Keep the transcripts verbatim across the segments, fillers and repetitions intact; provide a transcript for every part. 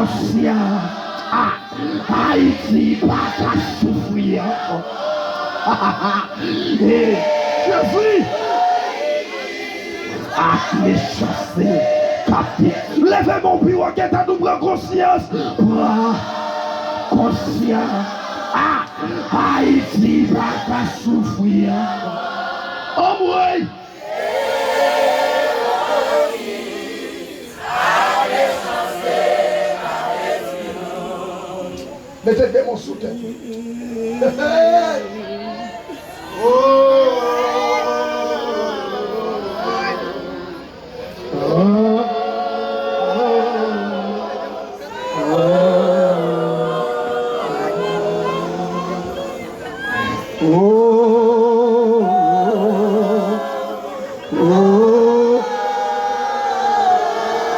Konsyan. Ah, Ayiti pa ka soufri ankò. Eh, Jezi! Ah, mechanste k ap di. Leve men w pi wo, gentan nou pran konsyans. Pran konsyans. Ah, Ayiti pa ka soufri ankò. Anmwey! Mete de men w sou tèt ou.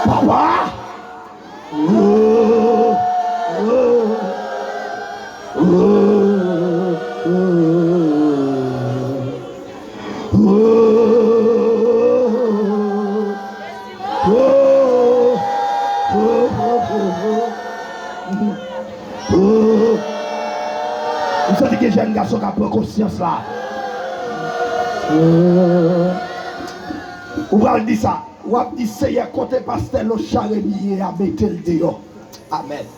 Papa! M santi gen jèn gason k ap pran konsyans la. Ou pral di sa. W ap di, Seyè, kote pastè Lochard Remy ye a, mete l deyò. Amèn.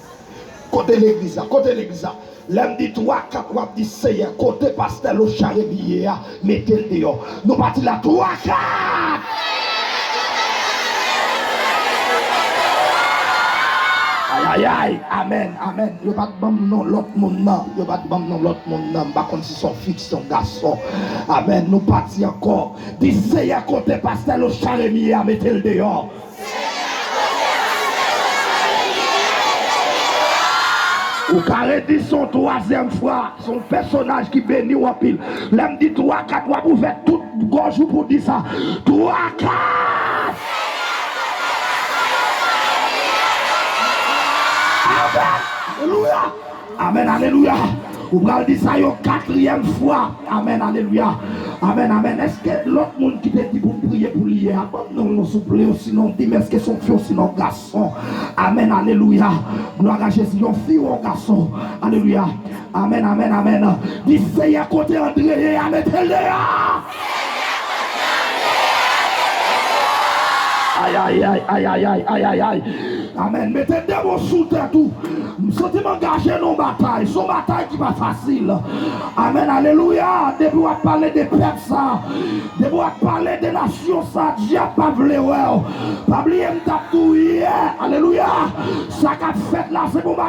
Kote legliz la? Kote legliz la? Lè m di twa, kat, w ap di, Seyè, kote pastè Lochard Remy ye a, mete l deyò. Nou pati la, twa, kat! Ayayay, amèn, amèn. Yo pa t ban m non lòt moun nan. Yo pa t ban m non lòt moun nan. M pa konn si se yon fi, si se yon gason. Amèn. Nou pati ankò. Di, Seyè, kote pastè Lochard Remy ye a, mete l deyò. Ou ka redi s on twazyèm fwa, s on pèsonaj ki beni w anpil. Lè m di twa, kat, w ap ouvè tout gòj ou pou di sa. Twa, kat! Amèn! Alelouya! Amèn, alelouya. Ou pral di sa yon katriyèm fwa. Amèn, alelouya. Amèn, amèn. Èske lòt moun ki te di pou m priye pou li yè a, ban m non l non, souple, osinon di m èske se yon fi osinon gason? Amèn, alelouya. Glwa a Jezi, yon fi ou yon gason? Alelouya. Amèn, amèn, amèn. Di, Seyè, kote Andre ye a, mete l deyò. Ayayay, ayayay, ayayay. Amèn. Mete de men w sou tèt ou. M santi m angaje nan yon batay. Se yon batay ki pa fasil. Amèn. Alelouya. Depi w ap pale de pèp sa, depi w ap pale de nasyon sa, dyab pa vle wè w. Pa bliye m t ap di w yè. Alelouya. Sa k ap fèt la, se pou